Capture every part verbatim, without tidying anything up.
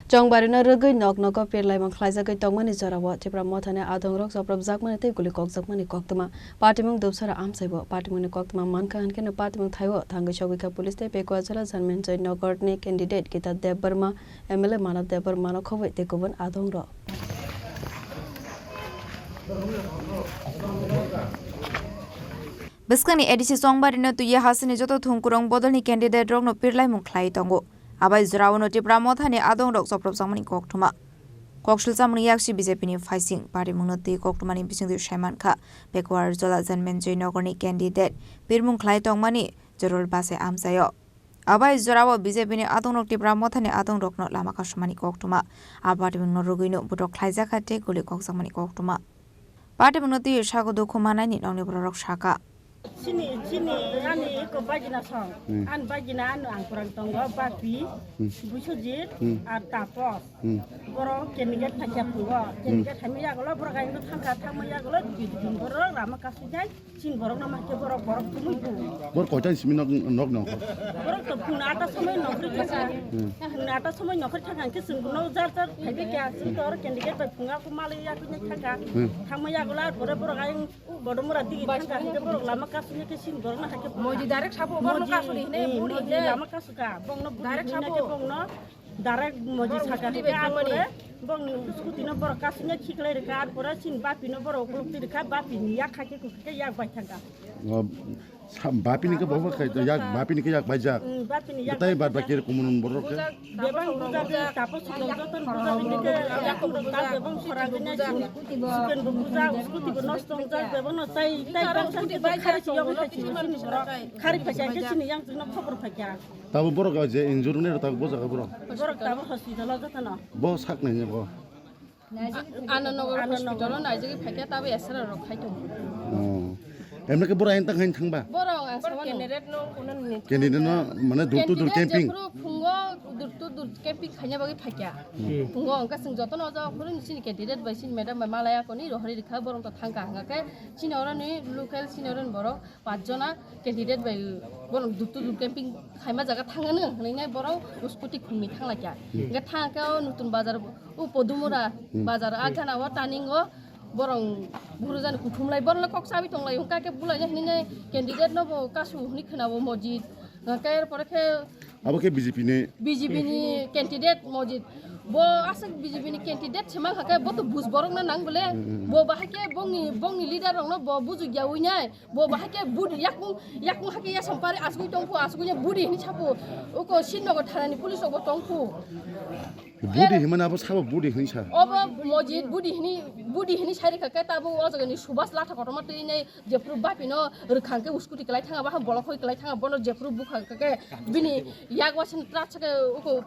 Chongbarino rwgwi nok nogo pirlaimung khlaijagwi tongmani jorao Tipra Mothani adongrok chopropjakmani tei guli kokjakmani koktwma. Patimung dopsara amchaibo. Patimungni koktwma mankha hwnkhe no patimung thaio thangwi sogwikha police tei Pekuajola Janmenjoy Nogorni candidate Gita Debbarma, M L A Manav Debbarmano khobwi tei kubun adongrok. Bwskangni A D C Chongbarino twiwi hasini joto thumkurung bodolni candidate rokno pirlaimung khlai tongo. Abai jorao no Tipra Mothani adongrok chopropjakmani koktwma. Koksilchamni yaksi B J P ni phaising patimungno twi koktwmani bisingtwi saimankha, Pekuajola Janmenjoy Nogorni candidate pirmung khlai tongmani jorol base amchaio. Abai jorao B J P ni adongrok Tipra Mothani adongrokno lama kasumani koktwma. A patimungno rwgwino butok khlaijakha tei guli kokjakmani koktwma. Patimungno twiwi sago dukhu manaini nokni bororok sakha. Chini, chini, ani eko bagina song. Hmm. Ani bagina ano ang kurang tongo, Bapi, Hmm. Biswajit, Hmm. ar Tapos. Hmm. Borok candidate thangya pungo. Hmm. Candidate hamya yagulo, borok ayang thangkha, thangma yagulo, bidin borok lama kasijai, chin borok nama ke borok, borok tumui bu. Borok koita simi nok, nok nongkha? Borok to phung ata somoi nongkhri thangkha. Hmm. Phung ata somoi nongkhri thangkha, hwnkhe chwng no jar jar phaibai kha, chwng to oro candidate bai phunga ko malai ya kunya thangkha. Hmm. Thangma yagulo, ar pore borok ayang Bodomura digi thangkha hwnkhe borok lama kasungya khe sin borokno hakhe Moji direct sabo borokno kasuri hinwi budi hinwi lama kasuka. Bongno budi direct hinwi sabo. Bongno direct Moji saka hwnkhe ar pore bongni scooty no borok kasungya khiklai rwkha, ar pore sin Bapi no borok ukuluk twi rwkha, Bapi ni yak hakhe kukhwkhe yak bai thangkha. O, sa-, Bapi ni khe bo khai yak, Bapi ni khe yak bai jak. Mm, Bapi ni yak bai jak. Tei bad baki kumun borok khe. Bebang buja de, tapo sujok joton buja de, nike yakung buja, bebang khora de, nai suken bo buja, scooty bo nosto wngjak, bebang no tai, tai bang sa scooty bai khari si yong khai si sini borok. Khari phaikya, ke sini yang jingno khobor phaikya. Tabo borok je injured ne tabo boja borok. Borok tabo hospital o jotono. Bo sak nai ne bo. Anandnagar hospital o naijagwi phaikha, tabo S R rok khai tongo. Oh. Emne ke bora entang hain thangba? Bora ang sawa no. Candidate no, candidate no, mane door to door camping. Jephuru phungo door to door camping khaina bagwi phaikha. Hmm. Phungo angka sing jotono oja okhoro ni sini candidate bai sini madam bai malaya koni rohori rikha borok to thangka hangka ke sini oro ni local sini oro ni borok. Pach jona candidate bai borok door to door camping khaima jaga thangano, hwnwi nai borok scooty khumni thanglaikha. Hmm. Hwnkhe thangkhe o Nutun Bazar, o Podumura Hmm. Bazar, a gana o turning o borok buru jani kuthumlai, borokno kok chabi tonglai, hwnkhe khe bulaina hwnwi nai candidate no bo kasu hwnwi khwnao Mojit. Hwnkhe er pore khe Abo khe B J P ni. B J P ni candidate Mojit. Bo aswk B J P ni candidate se mankha khe bo to buj borok na nang bole. Hmm, hmm, hmm. Bo bahai khe bongni, bongni leader rok no bo bujui ya ui nai. Bo bahai khe budi yakung, yakung hake ya sampari asugui tongphu, asugui ya budi hini sapu. Uko Srinagar thanani police rok bo tongphu. Budi himani abo sabo budi hini sa. Obo Mojit budi hini, budi hini sari kha khe tabo o jaga ni Subhas latha kotorma twi nai jephuru Bapi no rwkhang khe scooty kwlai thanga, bahai bolok hoi kwlai thanga, bono jephuru bukha kha khe bini yak wasin truck sa khe uko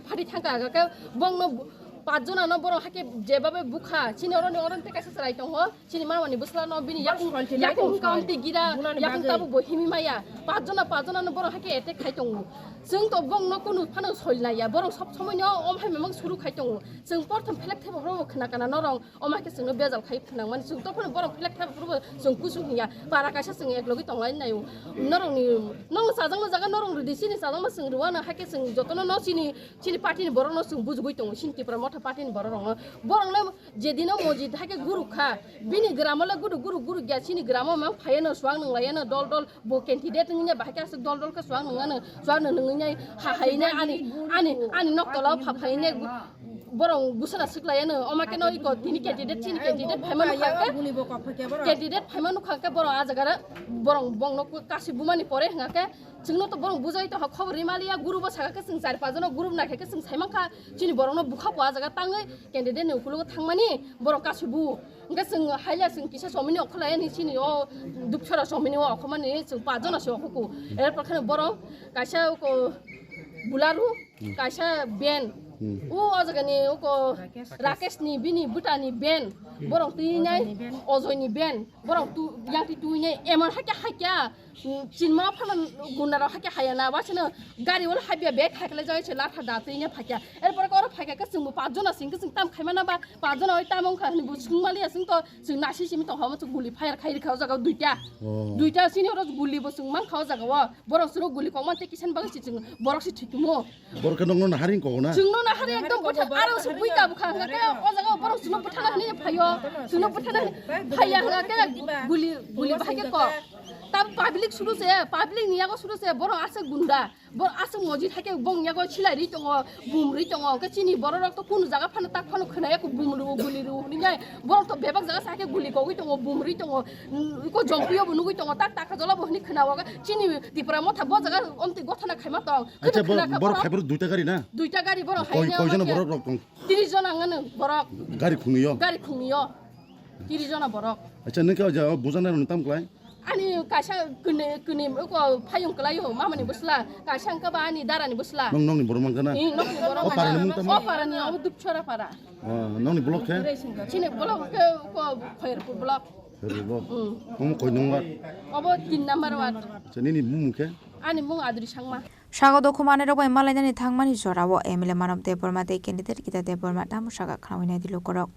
phati thangka kha khe bongno pach jona no borok hake jebabe bukha chini oroni oroni tei kaisa chwrai tongo. Chini mama ni bwsla no bini yakung, yakung hwnkha omtwi gira, yakung tabuk bo himi maya. Pach jona, pach jona no borok hakhe attack khai tongo. Chwng to bongno kunu phano soi naiya. Borok sob somoi no om hai mamang suru khai tongo. Chwng porthom phelek thebo phano khna kana norong. Om hakhe chwngno bejal khai phnang mani. Chwng to phano borok phelek thebo phano chwng kusu hinya. Para kaisa chwng ek logi tonglai naio. Norok ni, nong chajakma jaga norok rwdi, chini chajakma chwng rwano hakhe chwng jotono no chini, chini party ni borok no chwng bujugui tongo. Chini Tipra Motha party ni borok rok no. Borok no Jedino Mojit hai khe guru kha, bini gramo le guru, guru, guru gya, chini gramo mang phaiya no, suang nung laiya no, dol, dol, bo candidate wngya, bahai khe aswk dol, dol khe suang nung ano, suang nung nung nai, ha, hai nai, ani, ani, ani nok tola o pha, phai nai, borok busana swk laiya no, oma khe no iko tini candidate, chini candidate phaima nukha khe, candidate phaima nukha khe borok a jaga re, borok bongno kasi bumani pore hwnga khe, chwngno to borok bujai tongkha, khobor rimaliya, guru bo saka khe chwng char pach jano guru naikha khe chwng saimankha, chini borokno bukha bo a jaga tangwi, candidate ni ukologo thangmani borok kasu bu. Hwnkhe chwng haila chwng kisa somini okholai ani chini o dupsara somini o okhomani chwng pach jona se okhuku. Erpor kheno borok kaisa uko Bolero, Hmm. kaisa van. Hmm. O, o jagani uko Rakesh. Rakesh ni bini bwtani van. Hmm. Borok twi nai Ojoy ni van. Ojoy ni van. Borok tu yang twi twi nai emon hakya hakya. Chinma phano gunda rok hakhe haya na, wasino gari wala habya bag hakle jai se latha da twi nya phakya. Erpor koro phakya ke chwngbo pajona sing ke chwng tam khaima na ba pajona oi tam wngkha hini bo chwng maliya chwng to chwng nasi simi to homo chwng guli fire khai rikha o jaga duita. Oh. Duita sini oro guli bo chwng mankha o jaga o. Borok chwng guli kok man te kisan bagwi si chwng borok si thikmo. Borok khe nokno nahari wngkha na? Chwngno nahari ekdom bwtha aro se bui ka bwkha hwnkha khe o jaga borok chwngno bwthana hwnwi phaio. Chwngno bwthana hwnwi phaiya hwnkha khe guli, guli bahai khe kok. Tam public suru se, public ni yago suru se borok aswk gunda. Borok aswk mojit hai khe bong yago silai ri tongo, bum ri tongo. Hwnkhe chini borok rok to kunu jaga phano tak phano khwnaya kho bum ru guli ru hwnwi nai. Borok to bebak jaga sa khe guli kogwi tongo, bum ri tongo. Ko jompuyo bo nugwi tongo, tak tak jolo bo hwnwi khwnao. Chini Tipra motha bo jaga omtwi gothana khaima tong. Acha, bo, khwna kha borok borok. Khai borok duita gari na? Duita gari borok hai koi, koi jona borok rok tong? Tiris jona ngano borok. Gari khungyo? Gari khungyo. Tiris jona borok. Acha, nokhe o jaga bujana rok tam klai? Ani kaisa kene, kene ko phayung klai o, mamani bwsla, kaisa wngkha ba ani darani bwsla. Nong, nongni borok mangkha na? Ih, nongni borok. O parani mung tamo? O parani, o Dupchora para. Ah, nongni block khe? Chini block khe ko Khairpur block. Khairpur block. Hmm. Omo koi nung ward? Obo tin number ward. Acha, nini bumung khe? Ani mung Adri Sangma. Sago dokhumani rok bai malainani thangmani jorao M L A Manob Debbarma tei candidate Gita Debbarma tamo saka khnaui nai di lukurok.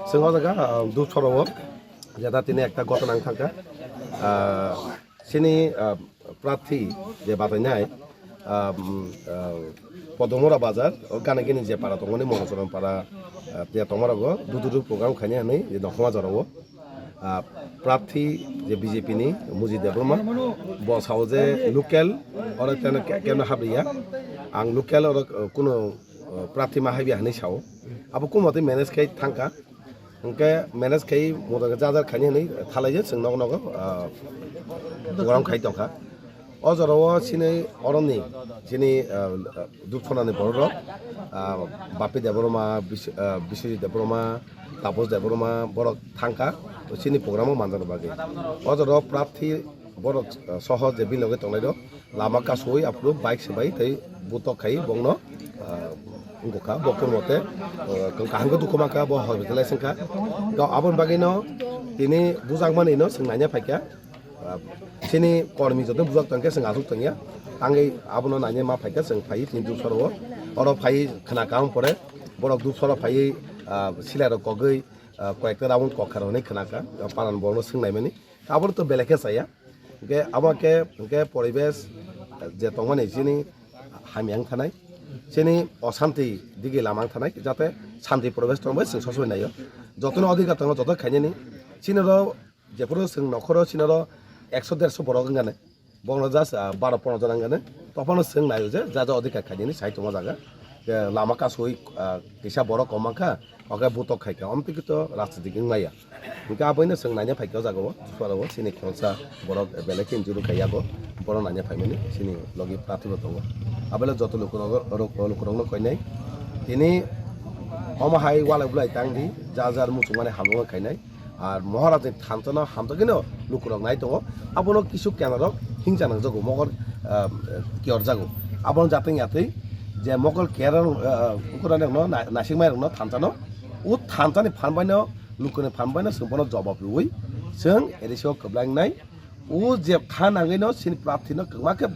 Chwng o jaga, ah, Dupchora o jeta tini ekta ghotona wng thangkha. Ah, chini, ah, prarthi je batainai, ah, mm, ah, Podomura bazar, o gana gini je para tongmani Mohochoron para, ah, tia tongma rogo dududu program khaini hwnwi je dokhoma jorao. Ah, prarthi je B J P ni Muji Debbarma, bo sao je local, oro teno ke-, keno habriya. Ang local oro, eh, kuno, eh, prarthi ma habriya hinwi sao. Abo kuno mate manage khai thangkha. Hwnkhe manage khai moto jajar khaini hinwi thalai je chwng nogo nogo, ah, program khai tongkha. O jorao chini oroni, chini, ah, Dupchorani borok rok, ah, Bapi Debbarma, Bis-, ah, Biswajit Debbarma, Tapos Debbarma borok thangkha, chini program o manjak bagwi. O jorao prarthi borok, ah, soho je bini loge tongnai rok lama kasui aphuru bike se bai tei butok khai bongno, ah, wngkha bo kuno mote, ah, kaham khe dukhu mankha bo hospital wngkha. Aboni bagwi no tini bujakmani no chwng naina phaikha. Ah, chini kormi joto bujak tongkhe chwng achuk tongya. Tangwi abono naina ma phaikha chwng phaiwi tini Dupchora o. Oro phaiwi khna kaham pore borok Dupchora phaiwi, ah, silai rok kogwi, ah, koyekta round kokha rok hinwi khna kha. Paran borokno swng naimani. Aboni to belai khe chaya. Hwnkhe abo khe hwnkhe poribesh je tongmani chini hamya wng thanai. Chini oshanti digi lama wng thanai. Jate shanti poribesh tongbai chwng sosobai naio. Jotono adhikar tongo joto khainani. Chini oro Jephuru chwng nokhoro chini oro ekso derso borok wngkha ne, bono just, ah, baro pondro jona wngkha ne, tophano chwng naio je ja ja odhikar khainani sai tongma jaga. Je lama kasui, ah, kisa borok kom mankha, oke butok khaikha, omtwi khe to rajnitik wngmaya. Hwnkhe aboino chwng naina phaikha o jaga o, Dupchora o chini khoroksa borok belai khe injury khaiyago, bono naina phaimani chini logi prarthi bo tongo. Abole joto lukurok, lukurokno koinai, tini omo hai walai bulai tangdi, ja jar muchungmani hamjakma khainai. Ar Maharaj ni thansa no hamjakgwi no lukurok nai tongo. Abono kisu kenarok hingsa nangjago, mokol, ah, kiyorjago. Abono jateng yatwi je mokol kiyar, ah, ukurani rokno na-, naisingmai rokno thansa no, o thansa ni phan bai no lukuni phan bai no chwng bono jobab rwui chwng A D C o kwblangnai. O je kha nangwi no chini prarthi no kwbangma khe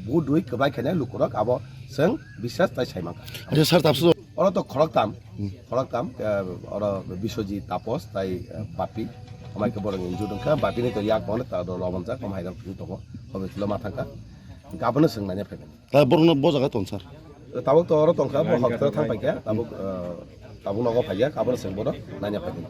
vote rwui kwblang khainai lukurok abo chwng biswas tai sai mankha. Acha sir, tapsu. Oro to khoroktam, hmm, khoroktam, eh, oro Biswajit, Tapos, tai, eh, Bapi. Amai khe borok injured wngkha, Bapi ni to yak bono ta do lobonjak, amai rok tongo, hobe chwla ma thangkha. Hwnkhe abono chwng naina phaikha. Ta borokno bo jaga ton sir. Tabuk to oro tongkha, bo hospital thang paikha, tabuk, eh, tabuk nogo phaikha, abono chwng bono naina phaikha.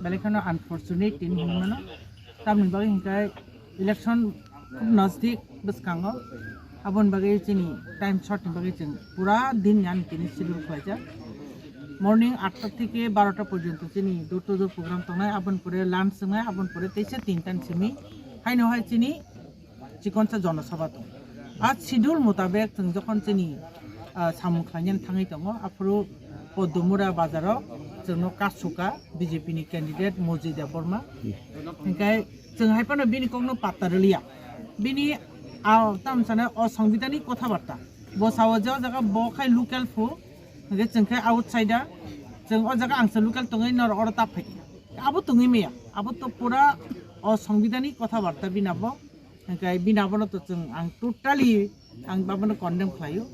Belai kheno unfortunate tini hinmano. Tamni bagwi hinkhe election khub nasdik bwskango. Aboni bagwi chini time short ni bagwi chwng pura din ni ani tini schedule khlaijak. Morning atta theke barota porjonto chini door to door program tongnai, aboni pore lunch wngnai, aboni pore teisa tinta ni simi haino hai chini chikonsa Jana Sabha tong. A schedule mutabek chwng jokhon chini, ah, samung khlainani thangwi tongo, aphuru Podomura bazaro chwngno kasu kha B J P ni candidate Moji Debbarma. Hinkhe chwng hai phano bini kokno patta rwliya. Bini, ah, tamo sanai o songbidanni kotha barta. Bo sao je o jaga bo khai local phu, hinkhe chwng khe outsider. Chwng o jaga ang se local tongwi norok oro ta phai. Abo tongwi maya. Abo to pura o songbidanik kotha barta bini abo. Hwnkhe bini abono to chwng ang totally ang abono condemn khlaio.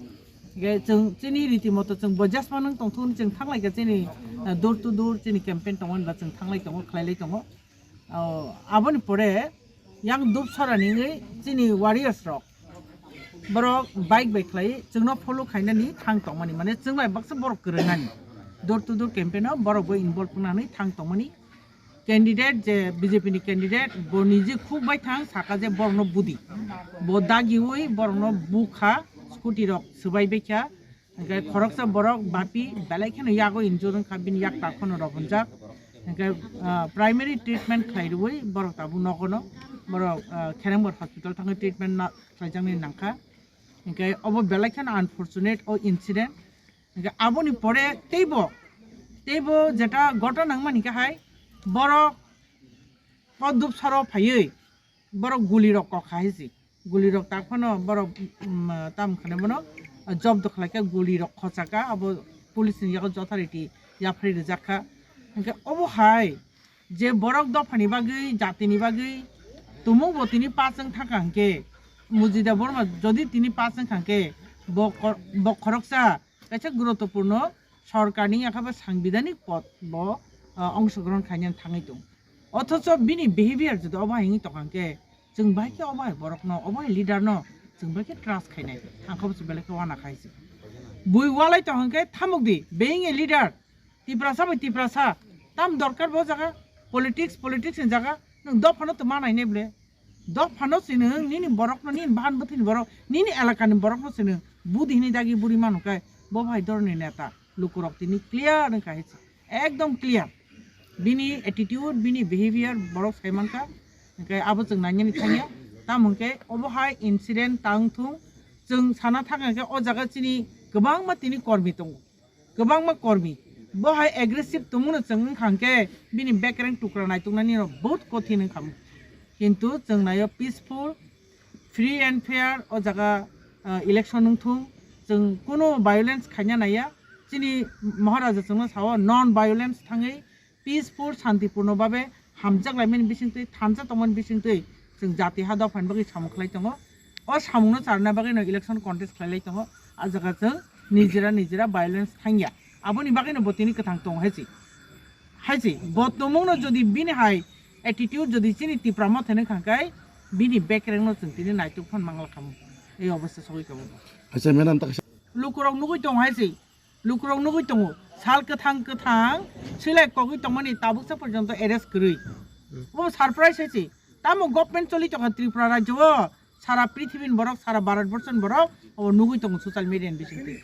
Hwnkhe chwng chini riti moto chwng bo jasma nang tongthokni chwng thanglai kha chini, eh, door to door chini campaign tongmani ba chwng thanglai tongo, khlailai tongo. O, aboni pore yang Dupsarani wngwi chini warriors rok borok bike bai khlai chwngno follow khainani thang tongmani, mane chwng bai baksa borok kwrwngnani door to door campaign o borok bo involve wngnani thang tongmani. Candidate je B J P ni candidate bo niji khuk bai thang saka je borokno budi, bo dagiwi borokno bukha, scooty rok swbai baikha. Hingke khoroksa borok bapi belai kheno yago injure wngkha, bini yak tak phano rok hwnjak. Hingke, ah, primary treatment khlai rwui borok tabuk nogono borok, ah, Kherengbar hospital thangwi treatment na khlaijaknai nangkha. Hingke obo belai kheno unfortunate o incident. Hingke aboni pore teibo, teibo jeta gotona wngmani hingke hai borok o Dupsaro phaiwi borok gulirok kok kha hai se. Gulirok tak phano borok, um, tam khane bono jobdo khlai kha, gulirok khochaka, abo police ni yago authority yapharwi rijak kha. Hingke obo hai je borok dophani bagwi, jatini bagwi tumung bo tini pass wng thangkha hingke, Mujida Borma jodi tini pass wng kha hingke bo kor-, bo khoroksa kaisa guruttopurno sorkarni yakha ba sangbidanik pod bo, ah, ongshogrohon khainani thangwi tong. Othocho bini behavior jodi obo hai wngwi tongkha hwnkhe, chwng bai khe obo hai borokno, obo hai leader no chwng bai khe trust khainai. Ang khe belai khe uana khai se. Bui walai tong hwnkhe thamuk di, being a leader, Tiprasa bai Tiprasa, tam dorkar bo jaga, politics, politics ni jaga, nwng dophano tong ma nainai ble. Dophano se nwng, nini borokno, nini bahan bwthwini borok, nini elakani borokno se nwng budi hwnwi dagi buri manu khe, bo bai dorni neta. Lukurok tini clear wngkha hai se. Ekdom clear. Bini attitude, bini behavior borok sai mankha. Hwnkhe abo chwng nainani thangya. Tamo hwnkhe obo hai incident tang thung, chwng sana thangkha hwnkhe o jaga chini kwbangma tini kormi tongo. Kwbangma kormi. Bo hai aggressive tongmano chwng wngkha hwnkhe bini bekereng tukra naituknani rok bahut kothin wngkha. Kintu chwng naio peaceful, free and fair o jaga, ah, election wngthung, chwng kunu violence khaina naiya. Chini Maharaja chwngno sao non violence thangwi peaceful, santipurno babe hamjak laimani bisingtwi, thansa tongmani bisingtwi chwng jati ha dophani bagwi samung khlai tongo. O samungno charna bagwino election contest khlailai tongo. A jaga chwng nijera nijera violence thangya. Aboni bagwino bo tini kwthang tongo hai se. Hai se, bo tongmungno jodi bini hai attitude jodi chini Tipra Motha ni khangkai, bini bekereng no chwng tini naituk phan mangla khamu. Ei obostha sogwi khamu. Acha, madam, tak Lukurok nugui tongo hai se. Lukurok nugui tongo. Sal kwthang kwthang silai kogwi tongmani tabuksa porjonto arrest kwrwi. Bo surprise hai se. Tamo government choli tongkha Tripura rajyo o. Sara prithibini borok, sara Bharat borson borok obo nugui tongo social media ni bisingtwi.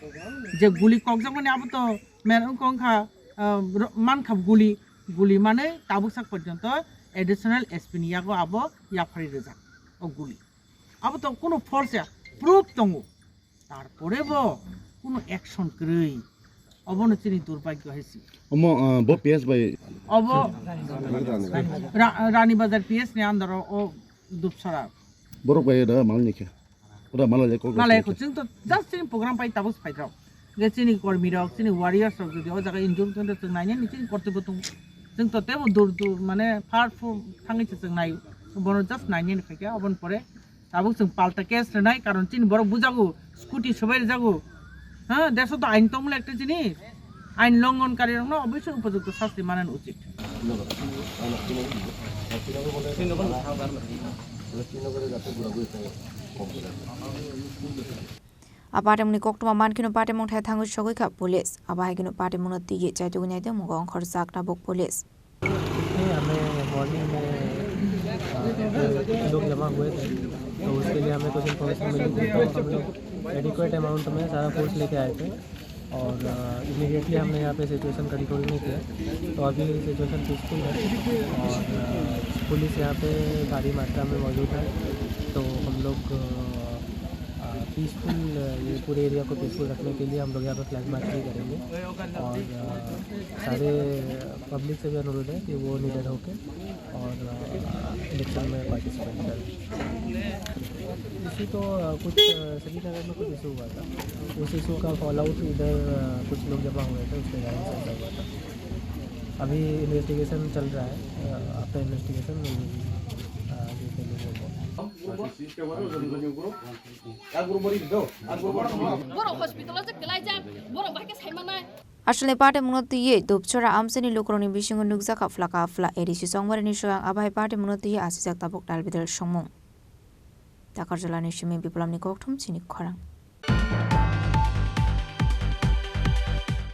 Je guli kokjakmani abo to men wngkha, ah, ro-, mankha guli, guli manwi tabuk sak porjonto additional S P ni yago abo yapharwi rijak o guli. Abo to kunu force ya, proof tongo. Tarpore bo kunu action kwrwi. Obono chini durbhagyo hai se. Omo, ah, bo P S bai. Obo Ra-, Rani Bazar P S ni under o, o Dupsara. Borok bai da mal ni khe. Ora malai kok. Malai kok, chwng to just chini program pai tabuk phai rok. Ge chini kormi rok, chini warriors rok jodi o jaga injure tong chwng nainani chini korte bo tung. Chwng to tebo dur dur mane far fu thangwi se chwng nai. Bono just nainani khaikhe oboni pore tabuk chwng palta case rwnai, karon chini borok bujago, scooty swbai rwjago. Ha, deso to ain tongmole ekta jinis. Ain longhonkarirokno oboisoi upojukto sasti manan uchit. A patimungni koktwma mankhe no patimung thai thangwi sogwi kha police. Abo hai kheno patimungno twiwi chaitugwi naitongmungo ongkhorjak tabuk police. हमें मॉर्निंग में, अ, लोग जमा हुए थे, तो उसके लिए हमें कुछ इन्फॉर्मेशन मिली थी, तो हम लोग एडिक्वेट अमाउंट में सारा फोर्स लेके आए थे और, अ, इमीडिएटली हमने यहाँ पे सिचुएशन कंट्रोल में किया। तो अभी सिचुएशन पीसफुल है और, अ, पुलिस यहाँ पे भारी मात्रा में मौजूद है। तो हम लोग, अ, अ, पीसफुल, अ, ये पूरे एरिया को पीसफुल रखने के लिए हम लोग यहाँ पे फ्लैग मार्च भी करेंगे और, अ, सारे पब्लिक से भी अनुरोध है कि वो निडर होके और, अ, इलेक्शन में पार्टिसिपेट करें। तो, अ, कुछ, अ, श्रीनगर में कुछ इशू हुआ था, उस इशू का फॉलआउट इधर, अ, कुछ लोग जमा हुए थे, उसके कारण से ऐसा हुआ था। अभी इन्वेस्टिगेशन चल रहा है, अ, आफ्टर इन्वेस्टिगेशन विल, अ, गिव द लोगों को। Borok hospital o se kwlai jak, borok bahai khe sai manai. Aswlni party mungno twiwi Dupchora amchaini lukurokni bisingo nukjakha phlaka phla A D C chongmarini soyang, abai party mungno twiwi asijak tabuk dalbidal songmung. Takarjalani simi Biplamni kokthum chini khorang.